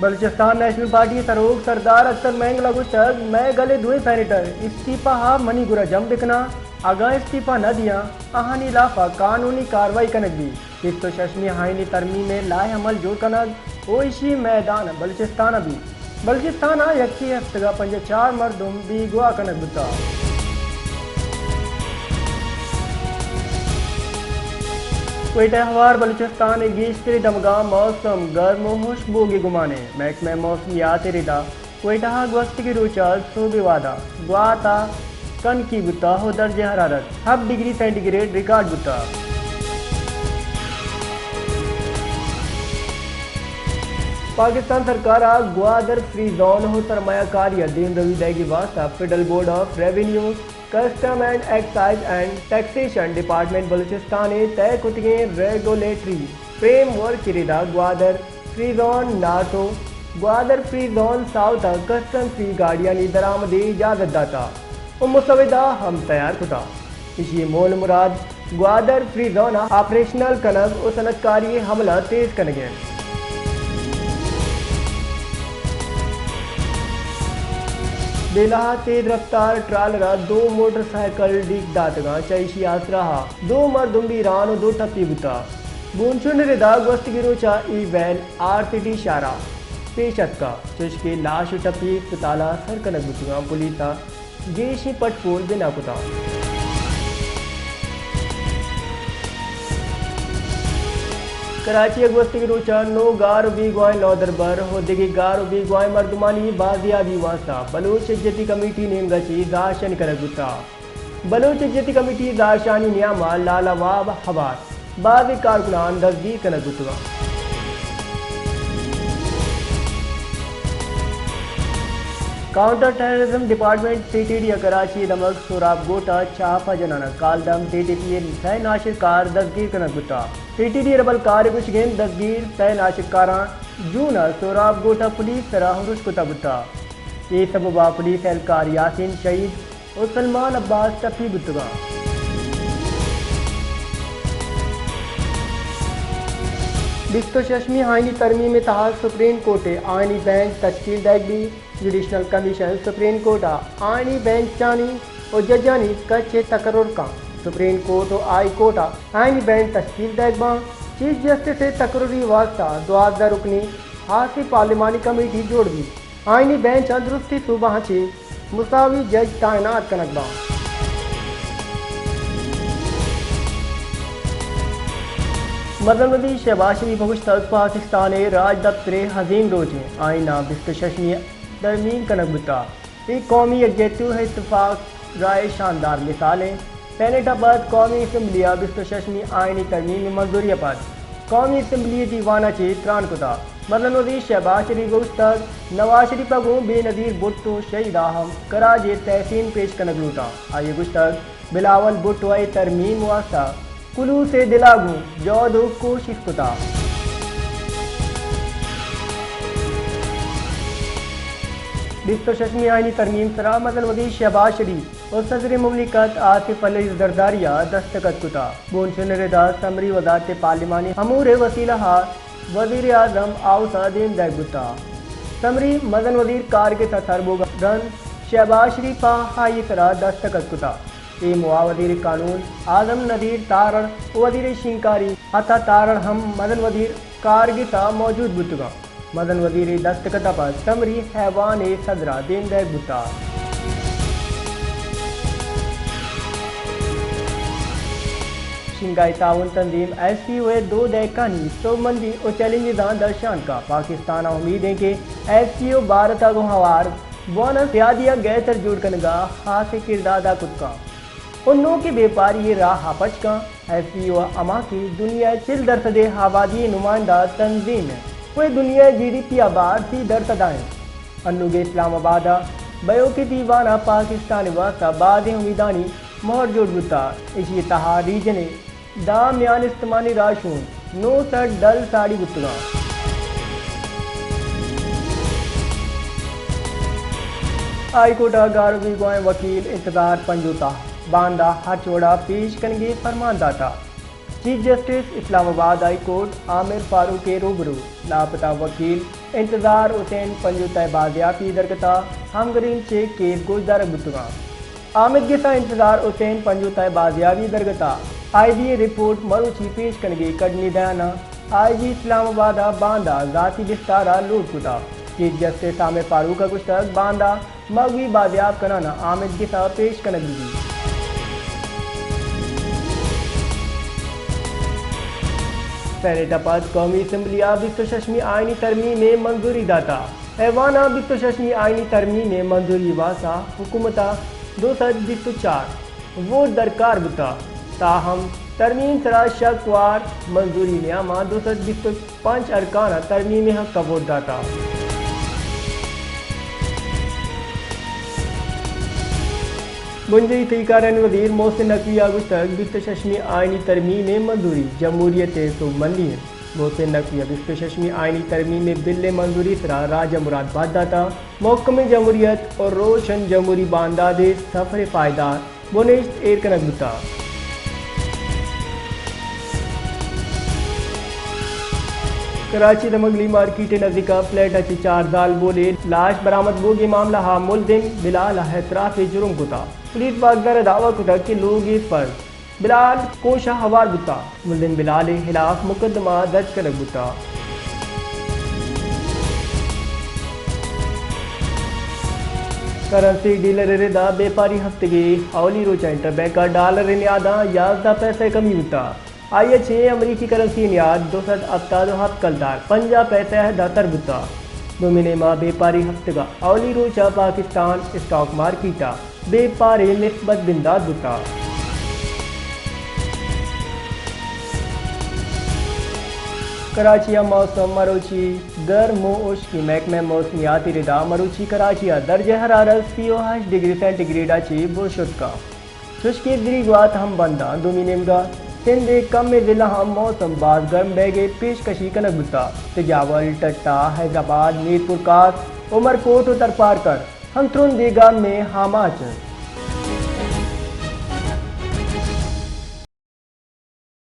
Balochistan national party ءِ سروک سردار اختر مینگل ءَ گوشتگ، مئے گل ءِ دوئیں سینیٹر استعفی ءَ منی گورا جم بکناں، اگاں استعفی نہ دیاں، آہانی لاف ءَ قانونی کاروائی کنگ بیت۔ بیست ءُ ششمی آئینی ترمیم ءِ لائحہ عمل جوڑ کنگ ءُ ایشی ءِ میدان بلوچستان ءَ بیت۔ بلوچستان ءَ یکے ہفتگ ءَ پنجاہ ءُ چار مردم بیگواہ کنگ بوتگ۔ کوئٹہ ءِ ہوار بلوچستان ءِ گیشتریں دمگاں موسم گرم ءُ ہشک بوگ ءِ گمان اِنت۔ محکمہ موسمیات ءِ ردا کوئٹہ ءَ گوستگیں روچ ءَ سہب ءِ وہد ءَ گوات ءَ کنکی بوتگ ءُ درجہ حرارت Hapta degree centi grade record بوتگ۔ پاکستان سرکار ءَ گوادر فری زون ءُ سرمایہ کاری ءِ دیمروی دئیگ ءِ واستہ federal board of revenue, custom and excise and taxation department Balochistan ءِ تہ کتگیں ریگولیٹری فریم ورک ءِ ردا گوادر فری زون نارتھ ءُ گوادر فری زون ساؤتھ ءَ کسٹم فری گاڑیانی درآمد ءِ اجازت داتگ ءُ مسودہ ہم تیار کتگ۔ ایشی ءِ مول ءُ مراد گوادر فری زون ءَ آپریشنل کنگ ءُ صنعتکاری ءِ عمل ءَ تیز کنگ اِنت۔ بیلہ ءَ تیز رفتار ٹرالر ءَ دو موٹر سائیکل ڈیک داتگ اَنت، چہ ایشی ءِ آسراہ ءَ دو مردم بیران ءُ دو ٹپی بوتگ۔ بونچن ءِ ردا گوستگیں روچ ءَ اے ویل آر سی ٹی شاہراہ ءَ پیش اتکگ، چوشکہ لاش ءُ ٹپی اسپتال ءَ سر کنگ بوتگ اَنت۔ پولیس ءَ گیشیں پٹ پول بنا کتگ۔ کراچی ءَ گوستگیں روچ ءَ نو گار ءُ بیگواہیں لودربر ءُ دگہ گار ءُ بیگواہیں مردمانی بازیابی ءِ واستہ بلوچ یکجہتی کمیٹی ءِ نیمگ ءَ چہ زہرشانی کنگ بوتگ۔ بلوچ یکجہتی کمیٹی ءِ زہرشانی ءِ نیام ءَ لالا واب ءِ ہوار بازیں کارکنان دزگیر کنگ بوتگ اَنت۔ Counter terrorism department C T D ءَ کراچی ءِ دمگ سہراب گوٹھ ءَ چھاپہ جنان ءَ کالدم ٹی ٹی پی ءِ سئے ناشرکار دزگیر کنگ بوتگ۔ سی ٹی ڈی ءِ ربلکار ءِ گوشگ اِنت، دزگیر سئے ناشرکاراں جون ءَ سہراب گوٹھ ءَ پولیس ءِ سرا ہمروش کتگ بوتگ۔ اے سبب ءَ پولیس اہلکار یاسین شہید ءُ سلمان عباس ٹپی بوتگ اَنت۔ بیست ءُ ششمی آئینی ترمیم ءِ تہا سپریم کورٹ ءِ آئینی بینچ تشکیل دئیگ بیت۔ جوڈیشنل کمیشن سپریم کورٹ ءِ آئینی بینچانی ءُ ججانی کچ ءِ تقرر کنت۔ سپریم کورٹ ءُ ہائی کورٹ ءِ آئینی بینچ تشکیل دئیگ بنت۔ چیف جسٹس ءِ تقرری ءِ واستہ دوازدہ رکنی ہاسیں پارلیمانی کمیٹی جوڑ بیت۔ آئینی بینچ ءَ درستیں صوبہاں چہ مساوی جج تعینات کنگ بنت۔ مزن وزیر شہباز شریف ءَ گوشتگ، پاکستان ءِ راجدپتر ءِ عظیم روچ اِنت، آئین ءِ بیست ءُ ششمی ترمیم کنگ بوتگ۔ اے قومی یکجہتی ءُ اتفاق ءِ شاندار مثال اِنت۔ سینیٹ ءَ پد قومی اسمبلی ءَ بیست ءُ ششمی آئینی ترمیم ءِ منظوری ءَ پد قومی اسمبلی ءِ دیوان ءَ چہ تران کتگ۔ مزن وزیر شہباز شریف ءَ گوشتگ، نواز شریف ءَ گوں بے نظیر بھٹو شہید ءَ ہم خراج تحسین پیش کنگ لوٹاں۔ آئی ءَ گوشتگ، بلاول بھٹو ءَ اے ترمیم ءِ واستہ خلوص ءِ دل ءَ گوں جہد ءُ کوشست کتگ۔ بیست ءُ ششمی آئینی ترمیم ءِ سرا مزن وزیر شہباز شریف ءُ صدر مملکت آصف علی زرداری ءَ دستخط کتگ۔ بونچن ءِ ردا سمری وزارت پارلیمانی امور ءِ وسیلہ ءَ وزیر اعظم ہاؤس ءَ دیم دئیگ بوتگ۔ سمری مزن وزیر کارگس ءَ سر بوگ ءَ رند شہباز شریف ءَ آئی ءِ سرا دستخط کتگ۔ اے موہ ءَ وزیر قانون اعظم نذیر تارڑ ءُ وزیر شنگکاری عطا تارڑ ہم مزن وزیر کارگس ءَ موجود بوتگ اَنت۔ مزن وزیر ءِ دستخط ءَ پد سمری ایوان ءِ صدر ءَ دیم دئیگ بوتگ۔ شنگھائی تعاون تنظیم ایس سی او ءِ دو دہکانی سوبمندی ءُ چیلنجزاں درشان کت۔ پاکستان ءَ امید اِنت کہ ایس سی او بھارت ءَ گوں ہوار بواناں سیادی ءَ گہتر جوڑ کنگ ءَ خاصیں کردار ادا کت کنت ءُ نوکیں بیپاری ءِ راہ ءَ پچ کنت۔ ایس سی او ہما کہ دنیا ءِ چل درسد ءِ آبادی ءِ نمائندہ تنظیم اِنت ءُ اے دنیا ءِ جی ڈی پی ءِ بار سی درسد ءَ اِنت۔ انوگیں اسلام آباد ءَ بئیوکیں دیوان ءَ پاکستان ءِ واستہ بازیں امیدانی مہر جوڑ بوتگ۔ ایشی ءِ تہا ریجن ءِ دہ میان استمانی راہشون نو سد ڈل ساڑی بوتگ اَنت۔ ہائی کورٹ ءِ گار ءُ بیگواہیں وکیل انتظار پنجوتہ باندا ہرچ وڑا پیش کنگ ءِ فرمان داتگ۔ چیف جسٹس اسلام آباد ہائی کورٹ عامر فاروق ء روبرو، لاپتہ وکیل انتظار حسین پنجوتہ ء بازیابی درگت ء ہمگرنچ ء کیس گوشدارگ بوتگاں۔ آمدگس ء انتظار حسین پنجوتہ ء بازیابی درگت ء آئی بی ء رپورٹ مروچی پیش کنگ ء کڈنی دیان ء آئی جی اسلام آباد ء باندا ذاتی بستار ء لوٹ کتگ۔ چیف جسٹس عامر فاروق ء گوشتگ باندا مگوی بازیاب کنان ء آمدگس ء پیش کنگ بہ بیت۔ سینیٹ ء پد قومی اسمبلی ء بیست ء ششمی آئینی ترمیم ء منظوری داتگ۔ ایوان ء بیست ء ششمی آئینی ترمیم ء منظوری واسا حکومت ء دو سد بیست ء چار ووٹ درکار بوتگ، تاہم ترمیم سرا شک وار منظوری نیام ء دو سد بیست ء پنچ ارکان ء ترمیم ء حق ء ووٹ داتگ۔ بنجاہی تہی کارانی وزیر محسن نقوی ء گوشتگ، بیست ء ششمی آئینی ترمیم ء منظوری جمہوریت ء سوبمندی انت۔ محسن نقوی ء بیست ء ششمی آئینی ترمیم ء بل ء منظوری سرا راج ء مراد بات داتگ۔ محکمیں جمہوریت اور روشن جمہوری باندات ء سفر ء پائیدار بنہشت ایر کنگ بوتگ۔ کراچی دمگلی مارکیٹ ء نزیک ء فلیٹ ء چہ چار زالبول ء لاش برآمد بوگ ء معاملہ ء ملزم بلال ء اعتراف ء جرم کتگ۔ پولیس واکدار ء دعوی کتگ کہ لوگ ء فرد بلال کوش ء ہوار بوتگ۔ ملزم بلال ء ہلاف مقدمہ درج کنگ بوتگ۔ کرنسی ڈیلر ء ردا بیپاری ہفتگے اولی روچ ء انٹر بینک ء ڈالر ء نیاداں یازدہ پیسہ کمی بوتگ۔ آئی ء چہ امریکی کرنسی ء نیاد دو سد ہپتاد ء ہپت کلدار پنجاہ پیسہ ء داتر بوتگ۔ دومی نیمہ بیپاری ہفتگ ء اولی روچ ء پاکستان اسٹاک مارکیٹ ء بیپار ء نسبت بندات بوتگ۔ کراچی ء موسم مروچی گرم و ہشکی۔ محکمہ موسمیاتی ردا مروچی کراچی ء درجہ حرارت سی و ہشت ڈگری سینٹی گریڈ ء چہ بر شتگ۔ چشکے دری گوات ہم بنداں۔ دومی نیمگا سندھ ء کمے ضلع ہم موسم باز گرم بیگ ء پیشکشی کنگ بوتگ۔ پجاور، ٹٹا، حیدرآباد، میرپور خاص، عمر کوٹ و ترپارکر ہم ترندی گرم ء آماچ انت۔